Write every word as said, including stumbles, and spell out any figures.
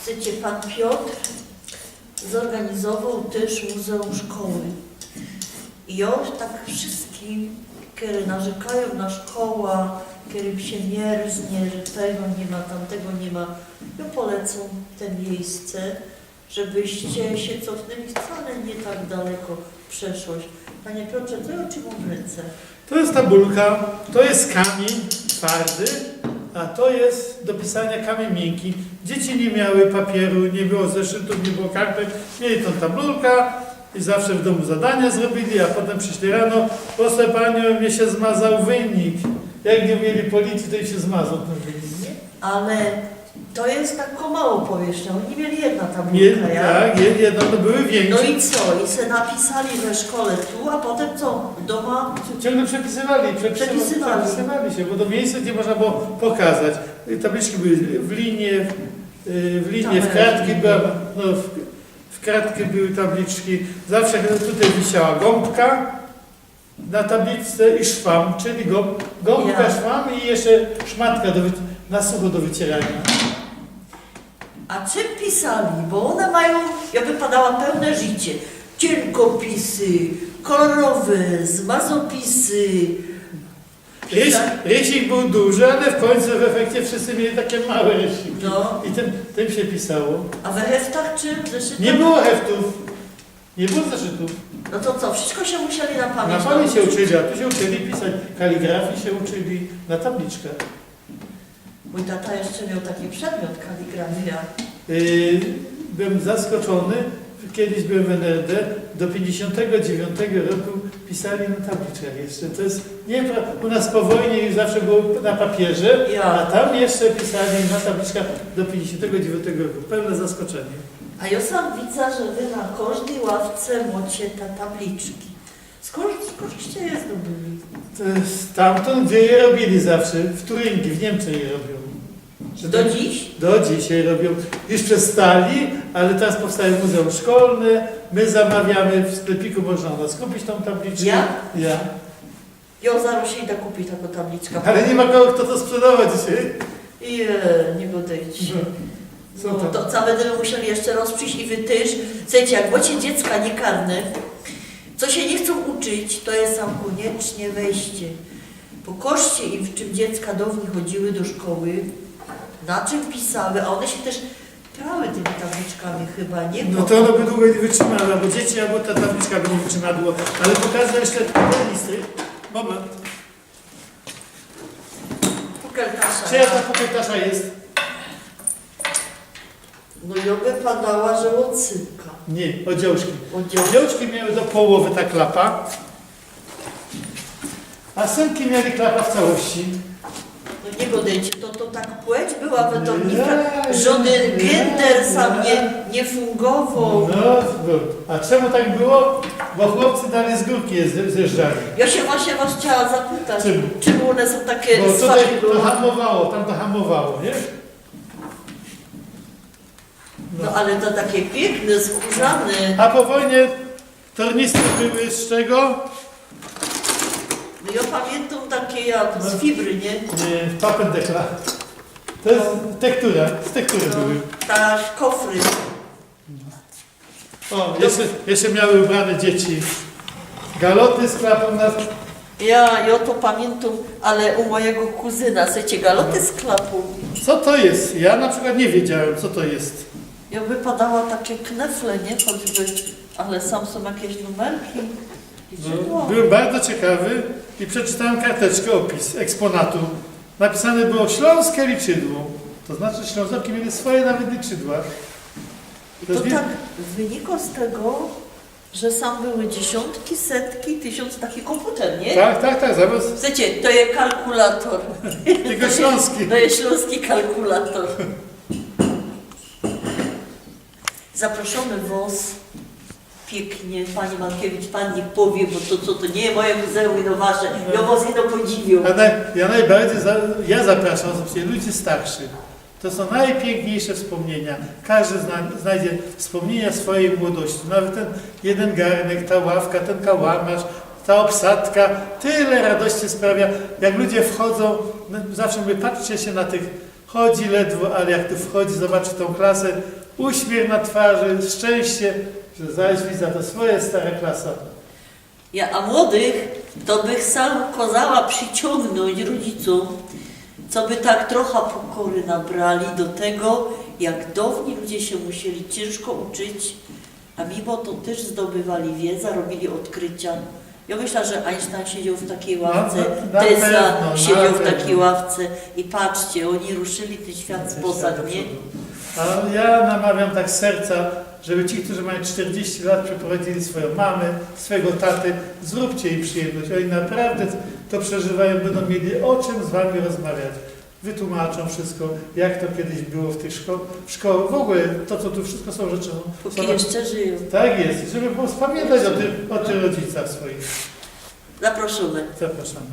Wiycie, pan Piotr zorganizowoł tyż Muzeum Szkoły. I jŏ tak wszyskim, kerzy narzykajōm na szkoła, kerym sie mierznie, że tego niy ma, tamtego niy ma, jŏ polecōm te miyjsce, żebyście sie cofnęli wcale niy tak daleko w przeszłość. Panie Piotrze, co jŏ trzimōm w rynce? To je tabulka, to je kamiyń twardy, a to je do pisaniŏ kamiyń miynki. Dzieci niy miały papiyru, niy było zeszytōw, niy było kartek, mieli tōm tabulka i zawsze w dōmu zadania zrobiyli, a potym prziszli rano: „Proszę panią, mie sie zmazał wynik”. Jak niy umieli policzyć, to im sie zmazał tyn wynik, niy? Ale to je tako mało powierzchnia. Ôni mieli jedna tabulka, Jed, ja? Tak, jed, jedna, to były No wiynki. I co? I se napisali we szkole tu, a potym co? Dōma? Ciōngle przepisywali, przepisywa-, Przepisywali. Przepisywali sie, bo to miyjsce niy można było pokazać. Tabliczki były w linie, w, y, w linie, w Tabelki. Kratki była, no, w, w kratki były tabliczki. Zawsze tutaj wisiała gōmbka na tabliczce i szwam, czyli gōm-, gōmbka, Ja. Szwam i jeszcze szmatka do wy-, na sucho do wycieraniŏ. A czym pisali? Bo ône majōm, jŏ bych padała, pełne życie. Ciynkopisy, kolorowne, zmazopisy. Rys-, rysik bōł duży, ale w kōńcu w efekcie wszyscy mieli takie małe rysiki. No. I tym, tym sie pisało. A we heftach czy w zeszytach? Niy było heftōw. Niy było zeszytōw. No to co, wszysko sie musieli na pamiyńć nauczyć? Na pamiyńć sie uczyli, a tu sie uczyli pisać, kaligrafii sie uczyli na tabliczkach. Mōj tata jeszcze mioł taki przedmiot, kaligrafia. Yy, byłem zaskoczony, kiedyś byłem w N R D, do pięćdziesiątego dziewiątego roku pisali na tabliczkach jeszcze. To jest niepra-, u nas po wojnie już zawsze było na papierze, Ja. a tam jeszcze pisali na tabliczkach do pięćdziesiątego dziewiątego roku. Pełne zaskoczenie. A jŏ sam widza, że wy na kożdej ławce mŏcie te tabliczki. Skōnd, skōndście je zdobyli? To jest stamtąd, gdzie je robili zawsze, w Turyngii, w Niemczech je robią. Do dziś? Do dziś je robią. Już przestali, ale teraz powstaje muzeum szkolne. My zamawiamy, w sklepiku można u nas kupić tą tabliczkę. Ja? Ja. Jŏ zarŏz idzie kupić takõ tabliczkã. Ale niy ma kogo, kto to sprzedawa dzisiej. I, e, niy godejcie. No. Co No, to, to co, bydymy musieli jeszcze rŏz prziś i wy tyż. Słechejcie, jak mŏcie dziecka niykarne, co sie niy chcōm uczyć, to je sam kōniecznie wejście. Pokŏżcie im, w czym dziecka downij chodziły do szkoły, na czym pisały, a ône sie tyż prały tymi tabliczkami chyba, niy? No to ône by dugo niy wytrzymałe, abo dzieci, abo ta tabliczka by niy wytrzymała dugo. Ale pokażę jeszcze te listy. Moment. Pukeltasza. Czyja ta pukeltasza jest? No jŏ by padała, że ôd synka. Niy, ôd dziołczki. Ôd dziołczki. Dziołczki miały do połowy ta klapa, a synki mieli klapa w całości. No niy godejcie, to, to tak płeć była wytōmnika, żŏdyn gender sam niy, niy fungowoł. No, no, a czemu tak było? Bo chłopcy dalej z gōrki je zje-, zjeżdżali. Jŏ sie właśnie was chciała zapytać, czym ône sōm takie sfawigowane? Bo tutaj to hamowało, tam to hamowało, niy? No ale to takie piykne, skōrzane. A po wojnie tornistry były z czego? No jŏ pamiyntōm takie jak z fibry, niy? Niy, z papendekla. To jest tektura, z tektury były. Tak, kofry. O, jeszcze, jeszcze miały ubrane dzieci galoty z klapą na... Ja, jŏ to pamiyntōm, ale u mojigo kuzyna, słechejcie, galoty z klapōm. Co to jest? Ja na przykład nie wiedziałem, co to jest. Jŏ by padała takie knefle, niy? Choćby, ale sam sōm jakieś numerki. No, byłem bardzo ciekawy i przeczytałem karteczkę, opis eksponatu. Napisane było „ślōnskie liczydło”. To znaczy, Ślōnzoki mieli swoje nawet liczydła. I to tak wynikało z tego, że sam były dziesiōntki, setki, tysiōnc, taki kōmputer, niy? Tak, tak, tak, zaraz. Słechejcie, to je kalkulator. Tylko ślōnski. To je ślōnski kalkulator. Zaprŏszōmy wŏs piyknie, pani Mankiewicz, pani niych powiy, bo to co, to niy moje muzeum, ino wasze. Jŏ wŏs ino podziwiōm. A naj-, ja najbardziej za-, ja zapraszam osobiście ludzi starszych. To sōm najpiykniejsze wspōmniynia. Kożdy zna-, znajdzie wspōmniynia swojij młodości. Nawet tyn jedyn garnek, ta ławka, tyn kałamarz, ta ôbsadka, tyle radości sprawia. Jak ludzie wchodzōm, no, zawsze mówię, patrzcie sie na tych Wchodzi ledwo, ale jak tu wchodzi, zobaczy tã klasã, uśmiech na twarzy, szczęście, że zaś widza to swoje stare klasy. Ja, a młodych to bych sam kazała przyciągnąć rodzicom, co by tak trochę pokory nabrali do tego, jak dawni ludzie się musieli ciężko uczyć, a mimo to też zdobywali wiedzę, robili odkrycia. Ja myślę, że Einstein siedział w takiej ławce, na Tesla pewno, na siedział w pewno. Takiej ławce i patrzcie, oni ruszyli ten świat spoza, nie? A ja namawiam tak z serca, żeby ci, którzy mają czterdzieści lat, przeprowadzili swoją mamę, swojego taty, zróbcie im przyjemność. Oni naprawdę to przeżywają, będą mieli o czym z wami rozmawiać. Wytłumaczą wszystko, jak to kiedyś było w tych szko- w szkołach. W ogóle to, co tu wszystko są rzeczy, są Póki jeszcze żyją. Tak jest, żeby było pamiętać o tych, o tych rodzicach swoich. Zaprosimy. Zapraszamy.